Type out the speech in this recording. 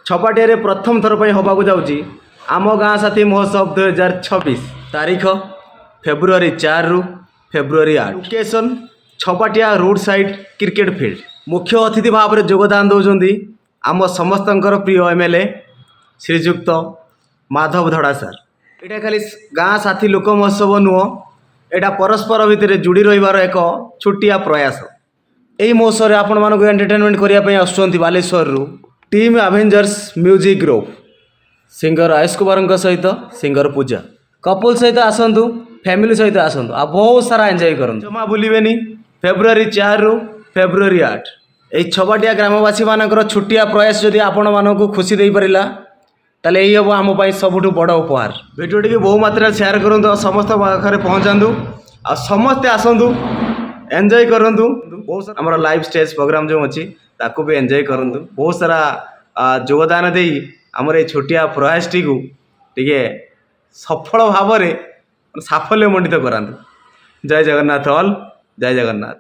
ଛପାଟିଆରେ ପ୍ରଥମ ଥର ପାଇଁ ହେବାକୁ ଯାଉଛି ଆମ ଗାଁ ସାଥୀ ମହୋତ୍ସବ 2026। ତାରିଖ ଫେବୃଆରୀ 4ରୁ ଫେବୃଆରୀ 8। Location Chhapatia road side cricket field. ମୁଖ୍ୟ ଅତିଥି ଭାବରେ ଯୋଗଦାନ ଦେଉଛନ୍ତି ଆମ ସମସ୍ତଙ୍କର ପ୍ରିୟ ଏମଏଲଏ ଶ୍ରୀଯୁକ୍ତ ମାଧବ ଧଡ଼ା ସାର୍। ଏଇଟା ଖାଲି ଗାଁ ସାଥୀ ଲୋକ ମହୋତ୍ସବ ନୁହଁ, ଏଇଟା ପରସ୍ପର ଭିତରେ ଯୋଡ଼ି ରହିବାର ଏକ ଛୋଟିଆ ପ୍ରୟାସ। ଏହି ମହୋତ୍ସବରେ ଆପଣମାନଙ୍କୁ ଏଣ୍ଟରଟେନମେଣ୍ଟ କରିବା ପାଇଁ ଆସୁଛନ୍ତି ବାଲେଶ୍ୱରରୁ team Avengers music group, singer Ayush କୁମାରଙ୍କ ସହିତ ସିଙ୍ଗର ପୂଜା। କପୁଲ ସହିତ ଆସନ୍ତୁ, ଫ୍ୟାମିଲି ସହିତ ଆସନ୍ତୁ ଆଉ ବହୁତ ସାରା ଏନ୍ଜୟ କରନ୍ତୁ। ଜମା ଭୁଲିବେନି, ଫେବୃଆରୀ 4ରୁ ଫେବୃଆରୀ 8। ଏଇ ଛବାଟିଆ ଗ୍ରାମବାସୀମାନଙ୍କର ଛୋଟିଆ ପ୍ରୟାସ ଯଦି ଆପଣମାନଙ୍କୁ ଖୁସି ଦେଇପାରିଲା, ତାହେଲେ ଏଇ ହେବ ଆମ ପାଇଁ ସବୁଠୁ ବଡ଼ ଉପହାର। ଭିଡ଼ିଓଟିକୁ ବହୁ ମାତ୍ରାରେ ସେୟାର କରନ୍ତୁ ଆଉ ସମସ୍ତ ପାଖରେ ପହଞ୍ଚାନ୍ତୁ ଆଉ ସମସ୍ତେ ଆସନ୍ତୁ, ଏନ୍ଜୟ କରନ୍ତୁ। ବହୁତ ସାରା ଆମର ଲାଇଭ୍ ଷ୍ଟେଜ୍ ପ୍ରୋଗ୍ରାମ୍ ଯେଉଁ ଅଛି, ତାକୁ ବି ଏନ୍ଜୟ କରନ୍ତୁ। ବହୁତ ସାରା ଯୋଗଦାନ ଦେଇ ଆମର ଏଇ ଛୋଟିଆ ପ୍ରୟାସଟିକୁ ଟିକେ ସଫଳ ଭାବରେ ସାଫଲ୍ୟ ମଣ୍ଡିତ କରାନ୍ତୁ। ଜୟ ଜଗନ୍ନାଥ ଅଲ୍, ଜୟ ଜଗନ୍ନାଥ।